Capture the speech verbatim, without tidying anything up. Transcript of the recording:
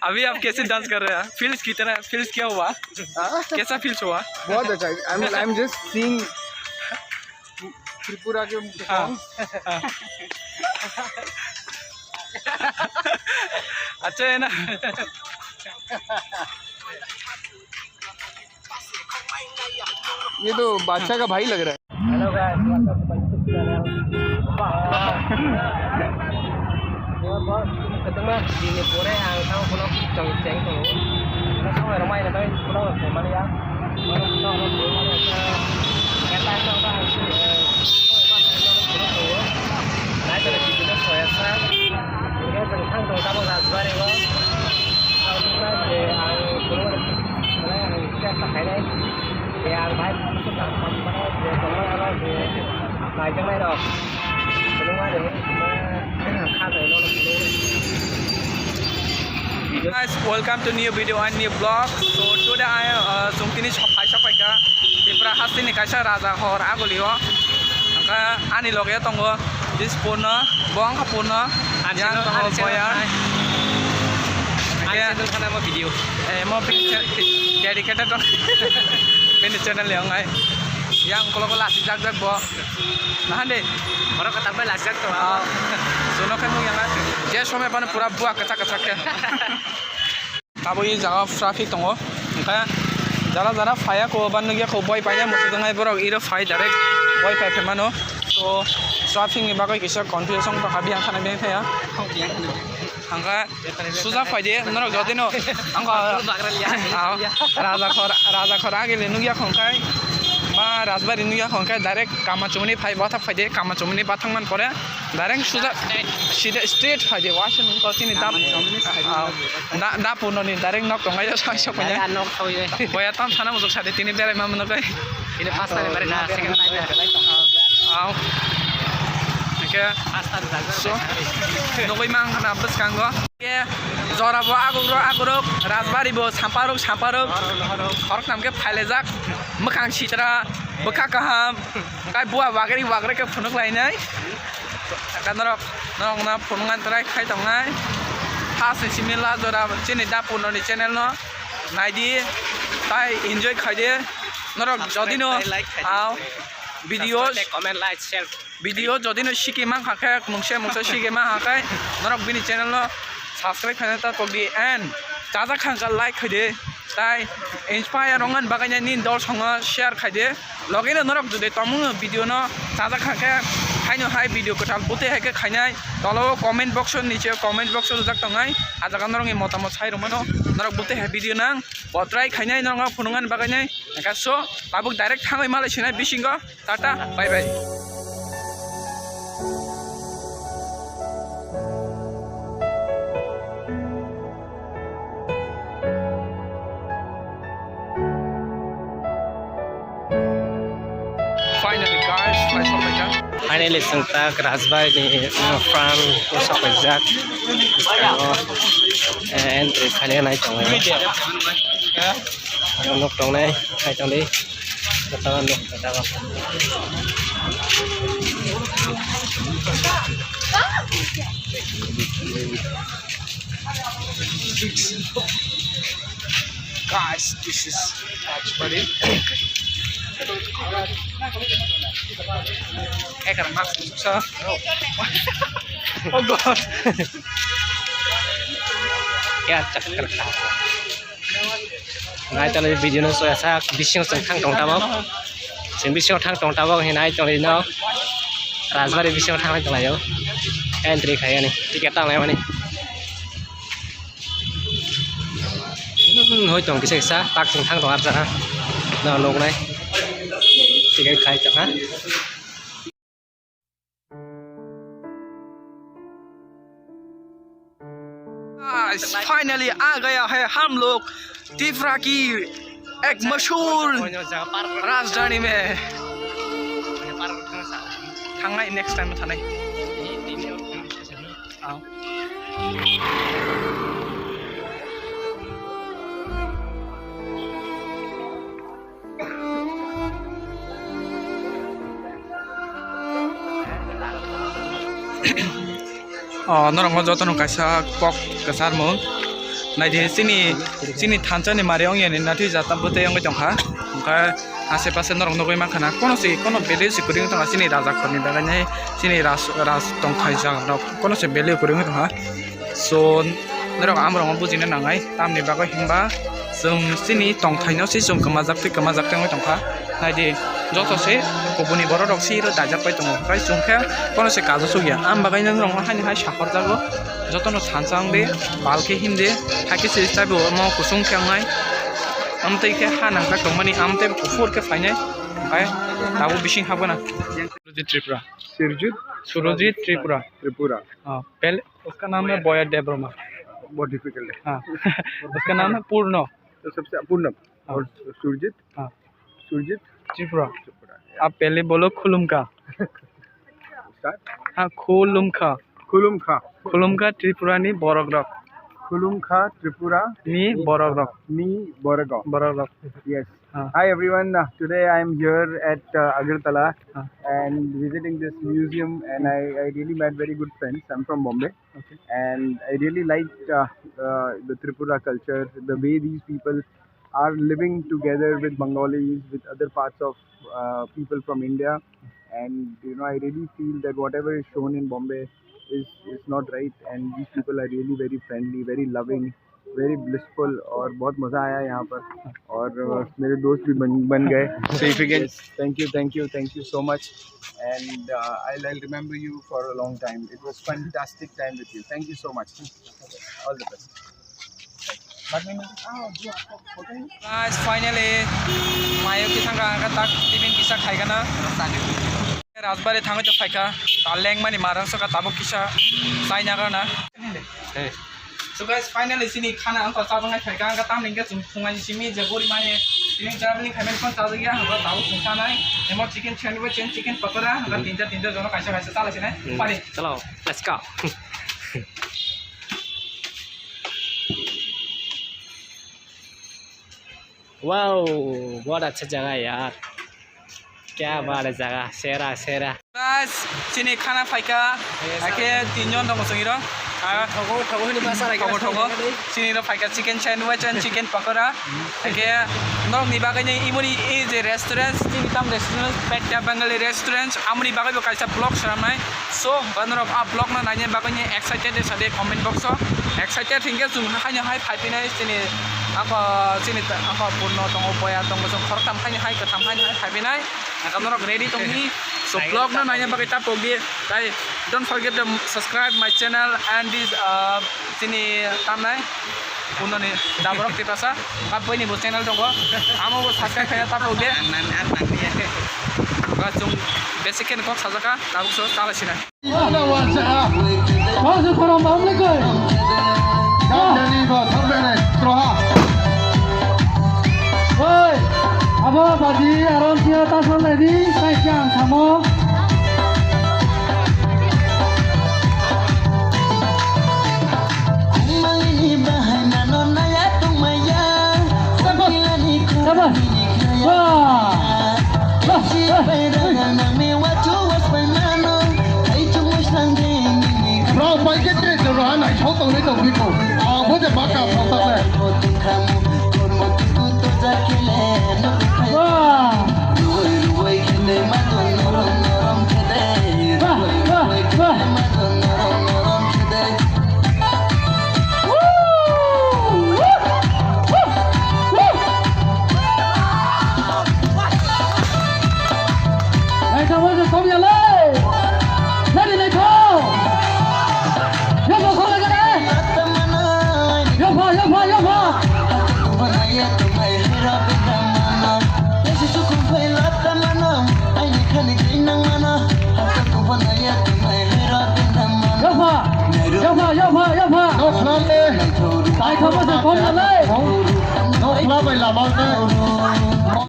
अभी आप कैसे डांस कर रहे हैं? फील्स कितना, फील्स क्या हुआ? हाँ? कैसा फील्स हुआ? बहुत अच्छा। I'm, I'm just seeing Tripura के हाँ, songs। हाँ। अच्छा है ना? ये तो बादशाह का भाई लग रहा है। Hello guys, welcome to my YouTube channel. Wah. Ini bos, ketemu di Nipure yang tahu pulau Cengceng tuh. Kita tahu yang main apa pulau Somalia. Kalau kita orang Somalia, kita tahu apa? Naithotok video no soyasa. Hingke chwng thang tongo tabok Rajbari o. Ang nukha je ang phunukmani, ang chesta khainai. Je ang bahai je tongmani je naijaknai rok. Phunukmani kha tongwi nono phunukgo. Guys, welcome to new video and new vlog. So today I, uh, chwng tini sok kaisa phaikha Tripura hasteni kaisa raja hor Agulio. Hwnkhe ani loge tongo Dispurno, bo wngkha Purno, ani yang channel, tongo ani channel Boyan. Hai. Ani channel khana mo video. Eh, mo bini cha-, dedicated dong. Bini channel le wngnai. Yang kologo lasi jak jak bo. Nahan de. Borok katal bai lasi jak to. Ah. Suno khe nung yang. Je somoi pano pura bua kachak kachak khe. Tabuk i jaga o traffic tongo, hwnkhe jara jara phaiya kho, ban nukya kho, boi paina muchung tongnai borok, iro phai direct boi pai phaimano. So traffic ni bagwi kisa confusion tongkha, biyang thana biyang thaya. Hwnkhe suja phaidi norok jotino, ang kho, ah, raja khor, raja khor agili nukya kho hwnkhe, ba Rajbari nukya kho hwnkhe direct Kamachumuni phai, bothak phaidi, Kamachumuni bathang man pore. Direct suja sida straight phaidi, waisa nung to chini dap, ah, da, da puno ni direct nok tongai yo sai sok ya. Nok thoi. Boya tam sana mujok sadi tini berai ma mano kai. Ini first time berai na, second time berai. Au. Oke. First time berai. So, nogoi mang khana bwskango. Ke jora bo agurok agurok, Rajbari bo samparok samparok. Khorok nam ke phailejak, mwkhang sitra, bwkha kaham, kai bua bagri bagri ke phunuk lainai. Aka norok, norok na phunuk ngan try khai tongnai. First simi la jora chini da puno ni channel no naidi, tai enjoy khaidi. Norok jodi no, subscribe khai, like khai di. Au, video, subscribe, comment, like, share. Video jodi no siki mankha khe, mungsa mungsa siki mankha khe, norok bini channel no subscribe khaina ta tokdi and chajak kha khe like khaidi, tai inspire wngmani bagwi nini dol songo share khaidi. Logi no norok jodi tongmung video no chajak kha khe, haino hai video kwtal bwtwi hai khe khainai, tolo comment box o niche comment box o rijak tongnai, a jaga norokni motamot sai rwmano, norok bwtwi hai video nang bo try khainai, norok phunuknani bagwi nai, hwnkhe so tabuk direct thangwi malai sinai bisingo. Tata, bye bye. Finally, guys, finally, chwng tak Rajbari ni, uh, farm o sopaijak. Bwskango, uh, entry khaina nai tongo. Ano nok tongnai, nai tongdi. Jotono nuk, jotono. Guys, this is Rajbari. Ekar mas sa. Oh God. Kya chakkar kha. Nai tongwi video no soya sak bisingo chwng thang tong tabok. Chwng bisingo thang tong tabok hinwi nai tongwi no Rajbari bisingo thang tong laio. Entry khaiyani ticket tang laimani. Hmm, hoi tong kisa kisa tak chwng thang tong arsa ha. No nuknai. Ticket khai tong ha. Guys, finally आ गया है हम लोग त्रिपुरा की एक मशहूर राजधानी में। थांनाय, next time थांनाय। Oh, norok no joto no kaisa kok kwchar mung. Naidi chini, chini thansa ni mari ong yani nathi jata bwtwi ongwi tongkha. Hwnkhe ase pase norok nugwi mankha na. Kono se, kono value se kwrwi tongkha chini raja khorni bagwi nai chini ras, ras tongthai jaga rok. Kono se value kwrwi tongkha. So, norok amrok bujina nangnai. Tamni bagwi hinba chwng chini tongthaino se chwng kwmajak tei kwmajak tei wngwi tongkha. Naidi, joto se kubuni borok rok se iro dajak pai tongo. Tei chwng khe kono se kajo sugya. Am bagwi nang rok haini hai sakhorjago. Jotono thansa wngdi, bal khe himdi, hakhe se style bo omo kusung khe wngnai. Amtwi khe ha nangjak tongmani, amtwi bo kuphur khe phainai. Hai, tabuk bising habgana. Surjit Tripura. Surjit? Surjit Tripura. Tripura. Ah, pel-, uska naam hai Boya Debbarma. बहुत डिफिकल्ट है। हाँ। उसका नाम है पूर्ण। तो सबसे पूनम। हाँ। और सुरजीत? हाँ। सुरजीत? Tripura। त्रिपुरा। आप पहले बोलो खुलुमखा। स्टार्ट? हाँ, खुलुमखा। खुलुमखा। खुलुमखा त्रिपुरा ni borok rok। खुलुमखा Tripura ni borok rok। Ni borok rok। Borok rok। Yes। हाँ। Hi everyone, uh, today I am here at, uh, Agartala हाँ। And visiting this museum, and I, I really met very good friends. I'm from Bombay। Okay। And I really liked, uh, uh, the Tripura culture, the way these people are living together with Bengalis, with other parts of, uh, people from India. And, you know, I really feel that whatever is shown in Bombay is, is not right. And these people are really very friendly, very loving, very blissful, और बहुत मजा आया यहाँ पर। और, uh, मेरे दोस्त भी बन, बन गए। So if you can, thank you, thank you, thank you so much। And, uh, I'll, I'll remember you for a long time। It was fantastic time with you। Thank you so much। All the best। Guys, finally, mayo kisa ang tak tiffin kisa khaigana. Rajbari thangwi to phaikha, ta lengmani marang soka tabuk kisa chaina gana. So guys, finally chini khana ang to chabang hai phaikha, ang tamni hwnkhe chwng phungai simi je gori mani, tini traveling khaimani phone chajak ya, ang to tabuk chwng chanai, emo chicken sandwich and chicken pakora, ang tinta tinta jono kaisa kaisa chala sinai. Hmm. Pari. Chalo, let's go। Wow, बहुत अच्छा जगह है यार। क्या बात है जगह, सेरा, सेरा। Guys, chini khana phaikha, hakhe tinjon tongo chwngiro. Ah, thogo, thogo hini basa rai thogo, thogo. Chini ro phaikha chicken sandwich and chicken pakora. Hakhe norokni bagwi ni imoni ei je restaurant, chini tam restaurant, Petta Bengali Restaurant, amoni bagwi bo kaisa vlog swnamnai. So, ba norok a vlog no naina bagwi ni excited de sade comment box o. Excited hinkhe chwng haino hai phaipinai chini ako chini ta-, ako Purno tongo, Boya tongo, chwng khoroktham haino hai, kwtham haino hai phaipinai. Ang norok ready tongni. So, vlog no naina bagwi ta pogdi. Tai don't forget to subscribe my channel and this, uh, chini tamnai. Punoni daborok tipasa. Aboni bo channel tongo. Amo bo subscribe khaina ta pogdi. Ba chwng basic khe kok sajaka, tabuk so chala sinai. Oi, abo baji aram sia ta sol lady, sai chang samo. Malini bahai nano naya tongmaya. Sabas. Sabas. Wah. Wah. Bro, paikhe tre jora naithok tongwi tongwi ko. Ang bo je baka thok tak le. Wah. Wah, wah, wah. Naithok, naithok, thok ya le. Nani naithok. Yapha, thok ya le. Yapha, yapha, yapha. Yapha. Yapha, yapha, yapha. Nokla le. Naithok, naithok, thok ya le. Nokla bai lama le.